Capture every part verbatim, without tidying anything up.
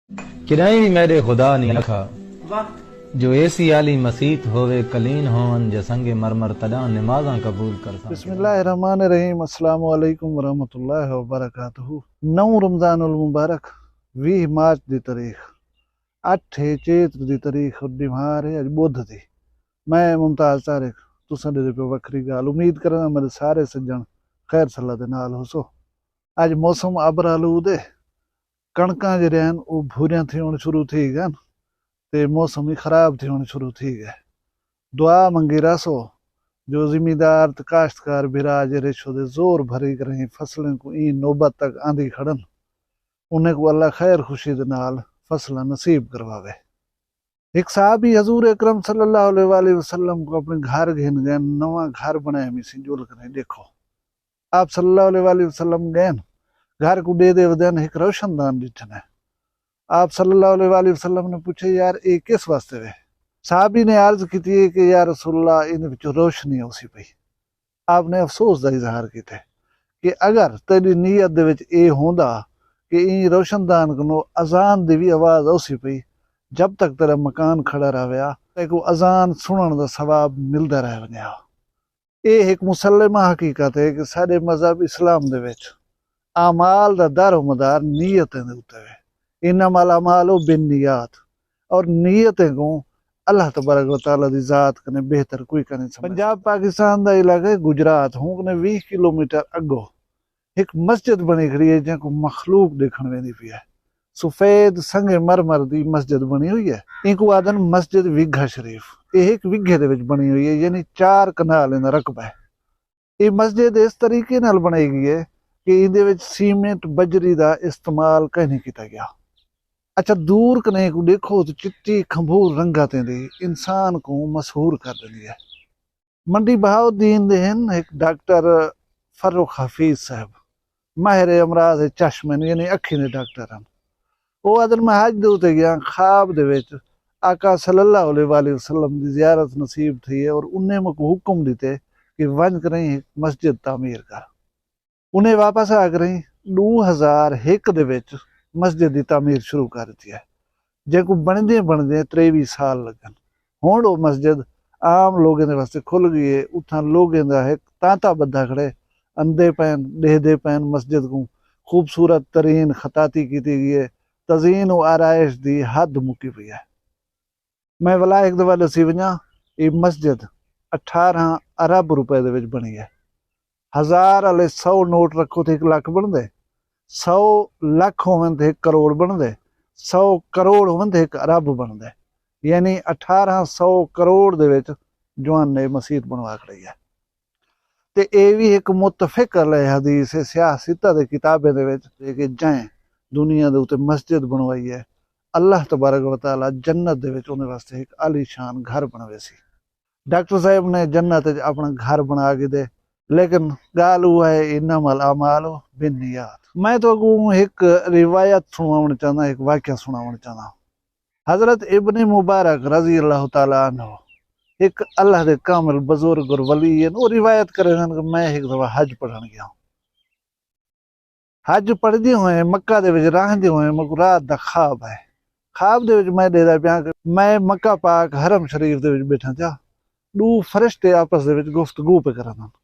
کݙاہیں وی میݙے خدا نی آکھا جو اے سی آلی مسیت ہووے، کلین ہوون یا سنگ مرمر، تݙاں نمازاں قبول کرساں۔ بسم اللہ الرحمن الرحیم۔ السلام علیکم ورحمۃ اللہ وبرکاتہ۔ نو رمضان المبارک، ویہہ مارچ دی تاریخ، اٹھ ہے چیت دی تاریخ، ݙیہاڑ ہے اڄ ٻدھ دی۔ میں ممتاز طارق تساں ݙیہدے پیو وکھری ڳالھ۔ امید کرینداں میݙے سارے سڄݨ خیر صلاح دے نال ہوسو۔ اڄ موسم ابر آلود ہے، کݨکاں جیڑھیاں ہن او بھوریاں تھیوݨ شروع تھی ڳن تے موسم وی خراب تھیوݨ شروع تھی ڳئے۔ دعا منگی رہسو جو زمیندار تے کاشتکار بھرا جیڑھے شودے زور بھری کریں فصلیں کوں ایں نوبت تک آندی کھڑن، انہیں کوں اللہ خیر خوشی دے نال فصلاں نصیب کرواوے۔ ہک صحابی حضور اکرم صلی اللہ علیہ وآلہ وسلم کوں اپݨے گھر گھن ڳئن، نواں گھر بݨائے ہمیسیں، ڄل کنیں ݙیکھو۔ آپ صلی اللہ علیہ وآلہ وسلم ڳئن، گھر کوں ݙیہدے ودن ہک روشن دان ݙٹھن ہے۔ آپ صلی اللہ علیہ وآلہ وسلم نے پچھے، یار اے کس واسطے وے؟ صحابی نے عرض کیتی ہے کہ یا رسول اللہ، ایندے وچوں روشنی اوسی پئی۔ آپ نے افسوس دا اظہار کیتے کہ اگر تیݙی نیت دے وچ اے ہوندا کہ ایں روشن دان کنوں اذان دی وی آواز اوسی پئی، جب تک تیݙا مکان کھڑا رہویا، تیکوں اذان سݨݨ دا ثواب ملدا رہ ونڄے ہا۔ اے ہک مسلمہ حقیقت ہے کہ ساݙے مذہب اسلام دے وچ اعمال دا دار و مدار نیتیں دے اتے وے۔ انما الاعمال بالنیات، اور نیتیں کوں اللہ تبارک و تعالیٰ دی ذات کنے بہتر کوئی کائنی سمجھ۔ پنجاب پاکستان دا علاقہ ہے گجرات، ہوں کنے ویہہ کلومیٹر اڳو ہک مسجد بݨی کھڑی ہے، جیں کوں مخلوق ݙیکھݨ ویندی پئی ہے۔ سفید سنگ مرمر دی مسجد بݨی ہوئی ہے۔ اینکوں آہدن مسجد ویگھا شریف۔ اے ہک ویگھے دے وچ بݨی ہوئی ہے، یعنی چار کنال ایندا رقبہ ہے۔ اے مسجد اس طریقے نال بݨائی ڳئی ہے کہ ایندے وچ سیمنٹ، بجری دا استعمال کائنی کیتا ڳیا۔ اچھا، دور کنیں کوں ݙیکھو تاں چٹی کھنبھور رنگتیں دی انسان کوں مسحور کر ݙیندی ہے۔ منڈی بہاؤالدین دے ہن ہک ڈاکٹر فرخ حفیظ صاحب، ماہر امراض چشم ہن، یعنی اکھیں دے ڈاکٹر ہن۔ او آہدن، میں حج دے اتے ڳیا، خواب دے وچ آقا صلی اللہ علیہ وآلہ وسلم دی زیارت نصیب تھئی ہے اور انہیں میکوں حکم ݙتے کہ ونڄ کریں ہک مسجد تعمیر کر۔ انہیں واپس آ کریں ݙو ہزار ہک دے وچ مسجد دی تعمیر شروع کر ݙتی ہے، جینکوں بݨدیں بݨدیں تریویہہ سال لڳن۔ ہݨ او مسجد عام لوگیں دے واسطے کھل ڳئی ہے۔ اتھاں لوگیں دا ہک تانتا ٻدھا کھڑے، اندے پئن، ݙیہدے پئن مسجد کوں۔ خوبصورت ترین خطاطی کیتی ڳئی ہے، تزئین و آرائش دی حد مکی پئی ہے۔ میں ولا ہک دفعہ ݙسی ونڄاں، اے مسجد اٹھارہ ارب روپے دے وچ بݨی ہے۔ ہزار آلے سو نوٹ رکھو تاں ہک لکھ بݨدے، سو لکھ ہوون تاں ہک کروڑ بݨدے، سو کروڑ ہوون تاں ہک ارب بݨدے۔ یعنی اٹھارہ سو کروڑ دے وچ جوان نے مسیت بݨوا کھڑی ہے۔ تے اے وی ہک متفق علیہ حدیث ہے، سیاہ ستہ دے کتابیں دے وچ، کہ جئیں دنیا دے اتے مسجد بݨوائی ہے، اللہ تبارک و تعالیٰ جنت دے وچ اوندے واسطے ہک عالی شان گھر بݨویسی۔ ڈاکٹر صاحب نے جنت وچ اپݨا گھر بݨا گھدے، لیکن ڳالھ اوہا ہے، انما الاعمال بالنیات۔ میں تہاکوں ہک روایت سݨواوݨ چاہنداں، ہک واقعہ سݨاوݨ چاہنداں۔ حضرت ابن مبارک رضی اللہ تعالیٰ عنہ ہک اللہ دے کامل بزرگ اور ولی ہن۔ او روایت کریندن کہ میں ہک دفعہ حج پڑھݨ ڳیا۔ حج پڑھدے ہوئے مکہ دے وچ رہندے ہوئے میکوں رات دا خواب ہے۔ خواب دے وچ میں ݙیہدا پیاں کہ میں مکہ پاک حرم شریف دے وچ ٻیٹھا تھیا، ݙو فرشتے آپس دے وچ گفتگو پئے کریندن۔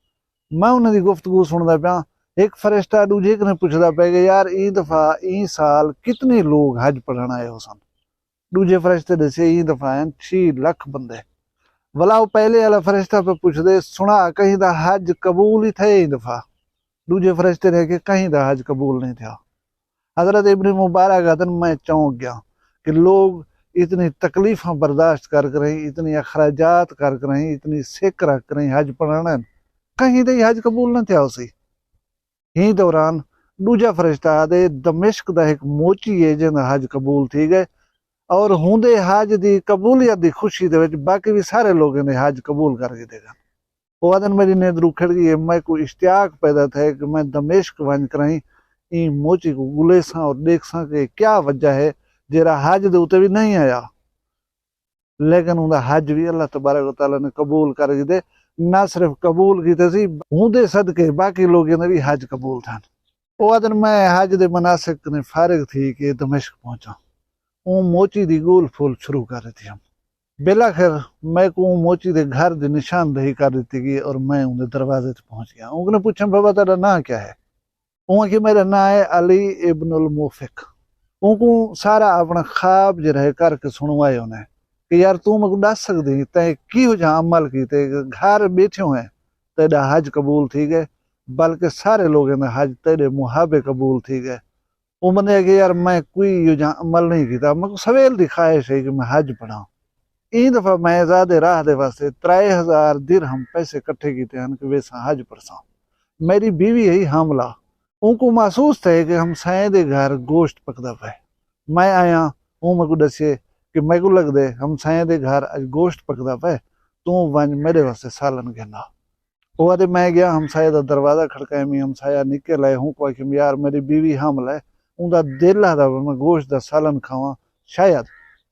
میں انہاں دی گفتگو سݨدا پیاں۔ ہک فرشتہ ݙوجھے کنے پچھدا پئے کہ یار، ایں دفعہ، ایں سال کتنے لوگ حج پڑھݨ آئے ہوسن؟ ݙوجھے فرشتے ݙسے، ایں دفعہ ہن چھی لکھ بندے۔ ولا او پہلے آلا فرشتہ پئے پچھدے، سݨا، کہیں دا حج قبول ہی تھئے ایں دفعہ؟ ݙوجھے فرشتے نے آکھے، کہیں دا حج قبول نہیں تھیا۔ حضرت ابن مبارک آہدن، میں چونک ڳیا کہ لوگ اتنی تکلیفاں برداشت کر کریں، اتنی اخراجات کر کریں، اتنی سک رکھ کریں حج پڑھݨ، کہیں دا ہی حج قبول نہ تھیا ہوسی۔ ہیں دوران ݙوجھا فرشتہ آہدے، دمشق دا ہک موچی ہے جیندا حج قبول تھی ڳئے، اور ہوندے حج دی قبولیت دی خوشی دے وچ باقی وی سارے لوگیں دے حج قبول کر گھدے ڳن۔ او آہدن، میݙی نیند رکھڑ ڳئی ہے، میکوں اشتیاق پیدا تھئے کہ میں دمشق ونڄ کرائیں ایں موچی کوں ڳلیساں اور ݙیکھساں کہ کیا وجہ ہے جیڑھا حج دے اتے وی نہیں آیا، لیکن اوندا حج وی اللہ تبارک و تعالیٰ نے قبول کر گھدے۔ نہ صرف قبول کیتے سی، ہوندے صدقے باقی لوگیں دے وی حج قبول تھن۔ او آہدن، میں حج دے مناسک کنے فارغ تھی کے دمشق پہنچا۔ اوں موچی دی ڳول پھول شروع کر ݙتی ہم۔ بالآخر میکوں اوں موچی دے گھر دی نشاندہی کر ݙتی ڳئی اور میں اوندے دروازے تے پہنچ ڳیا۔ اوں کنوں پچھم، بابا، تہاݙا ناں کیا ہے؟ اوں آکھیا، میݙا ناں ہے علی ابن الموفق۔ اونکوں سارا اپݨا خواب جیڑھا ہے کر کے سݨوائے انہیں کہ یار، توں میکوں ݙس سڳدیں تیں کیہو جہاں عمل کیتے کہ گھر ٻیٹھے ہوئیں تیݙا حج قبول تھی ڳئے، بلکہ سارے لوگیں دا حج تیݙے محابے قبول تھی ڳئے۔ اوں بندے آکھیا، یار، میں کوئی ایہو جہاں عمل نہیں کیتا، میکوں سویل دی خواہش ہے کہ میں حج پڑھاں۔ ایں دفعہ میں زاد راہ دے واسطے ترائے ہزار درہم پیسے کٹھے کیتے ہن کہ ویساں حج پڑھساں۔ میݙی بیوی ہئی حاملہ۔ اونکوں محسوس تھئے کہ ہمسائیں دے گھر گوشت پکدا پئے۔ میں آیاں، اوں میکوں ݙسیے کہ میکوں لڳدے ہمسائیں دے گھر اڄ گوشت پکدا پئے، توں ونڄ میݙے واسطے سالن گھن آ۔ او آہدے، میں ڳیا ہمسائے دا دروازہ کھڑکائے، میں ہمسایہ نکل آئے، اونکوں آکھیم، یار، میݙی بیوی حاملہ ہے، اوندا دل آہدا پئے میں گوشت دا سالن کھاواں، شاید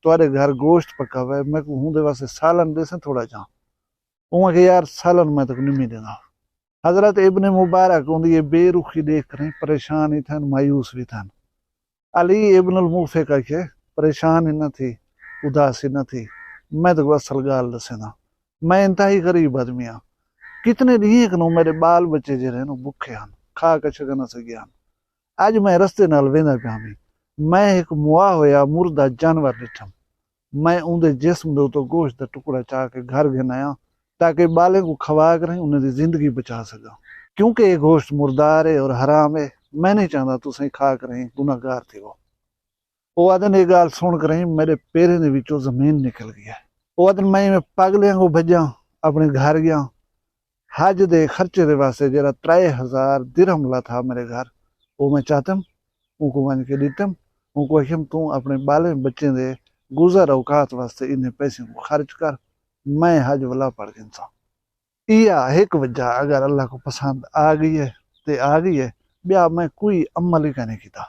تہاݙے گھر گوشت پکا پئے، میکوں اوندے واسطے سالن ݙیسیں تھوڑا جہاں۔ اوں آکھیا، یار، سالن میں تیکوں نمی ݙیندا۔ حضرت ابن مبارک اوندی اے بے رخی ݙیکھ کریں پریشان ہی تھئن، مایوس وی تھئن۔ علی ابن الموفق آکھیے، پریشان ہی نہ تھی، اداس ہی نہ تھی، میں تیکوں اصل ڳالھ ݙسینداں۔ میں انتہائی غریب آدمی ہاں۔ کتنے ݙینہہ کنوں میݙے ٻال ٻچے جیڑھے ہن، او بکھے ہن، کھا کجھ نہ سڳے ہن۔ اڄ میں رستے نال ویندا پیا ہمی۔ میں ہک موا ہویا مردہ جانور ݙٹھم۔ میں اوندے جسم دے اتوں گوشت دا ٹکڑا چا کے گھر گھن آیاں تاکہ ٻالیں کوں کھوا کریں انہیں دی زندگی بچا سڳاں۔ کیونکہ اے گوشت مردار ہے اور حرام ہے، میں نہیں چاہندا تساں کھا کریں گناہگار تھیوو۔ او آہدن، اے ڳالھ سݨ کریں میݙے پیریں دے وچوں زمین نکل ڳئی ہے۔ او آہدن، میں ایویں پاڳلیں آنگوں بھڄاں، اپݨے گھر ڳیاں۔ حج دے خرچے دے واسطے جیڑھا ترائے ہزار درہم لاتھا میݙے گھر، او میں چاتم، اونکوں ونڄ کے ݙتم۔ اونکوں آکھیم، توں اپݨے ٻالیں ٻچیں دے گزر اوقات واسطے انہیں پیسیں کوں خرچ کر، میں حج ولا پڑھ گھنساں۔ ایہا ہک وجہ اگر اللہ کوں پسند آ ڳئی ہے تے آ ڳئی ہے، ٻیا میں کوئی عمل ہی کائنی کیتا۔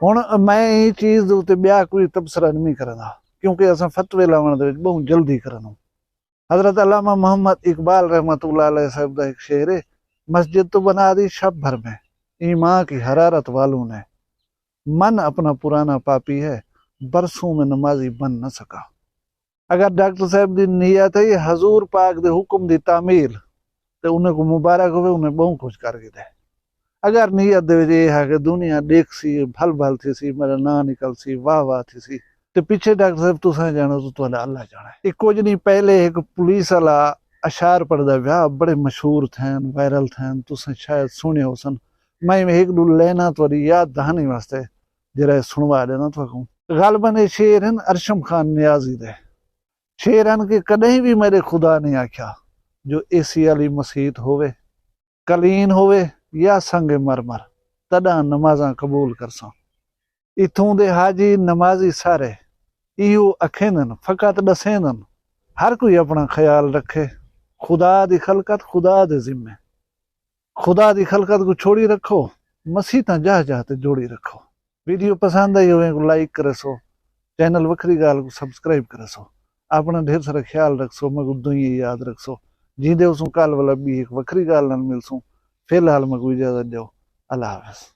ہݨ میں ایں چیز دے اتے ٻیا کوئی تبصرہ نمی کریندا، کیونکہ اساں فتوے لاوݨ دے وچ ٻہوں جلدی کرینوں۔ حضرت علامہ محمد اقبال رحمۃ اللہ علیہ صاحب دا ہک شعر ہے، مسجد تو بنا دی شب بھر میں، ایمان کی حرارت والوں نے، من اپنا پرانا پاپی ہے، برسوں میں نمازی بن نہ سکا۔ اگر ڈاکٹر صاحب دی نیت ہے حضور پاک دے حکم دی تعمیل، تے انہیں کوں مبارک ہووے، انہیں ٻہوں کجھ کر گھدے۔ اگر نیت دے وچ اے ہے کہ دنیا ݙیکھسی، بھل بھل تھیسی، میݙا ناں نکلسی، واہ واہ تھیسی، تے پچھے ڈاکٹر صاحب تساں ڄاݨو تے تہاݙا اللہ ڄاݨے۔ اے کجھ ݙینہہ پہلے ہک پولیس والا اشعار پڑھدا پیا، بڑے مشہور تھئن، وائرل تھئن، تساں شاید سݨے ہوسن۔ میں ایویں ہک ݙو لائناں تہاݙی یاد دہانی واسطے جیڑھا اے سݨوا ݙینداں تہاکوں۔ غالباً اے شعر ہن ارشم خان نیازی دے۔ شعر ہن کہ کݙہیں وی میݙے خدا نہیں آکھیا جو اے سی والی مسیت ہووے، کلین ہووے یا سنگ مرمر، تݙاں نمازاں قبول کرساں۔ اتھوں دے حاجی نمازی سارے ایہو اکھیندن، فقط ݙسیندن۔ ہر کوئی اپݨا خیال رکھے، خدا دی خلقت خدا دے ذمے۔ خدا دی خلقت کوں چھوڑی رکھو، مسیتاں جاہ جاہ تے جوڑی رکھو۔ ویڈیو پسند آئی ہووے کوں لائک کریسو، چینل وکھری ڳالھ کوں سبسکرائب کریسو۔ اپݨا ڈھیر سارا خیال رکھسو، میکوں دعائیں یاد رکھسو۔ جیندے ہوسوں کل ولا ٻی ہک وکھری ڳالھ نال ملسوں۔ فی الحال میکوں اجازت ݙیو۔ اللہ حافظ۔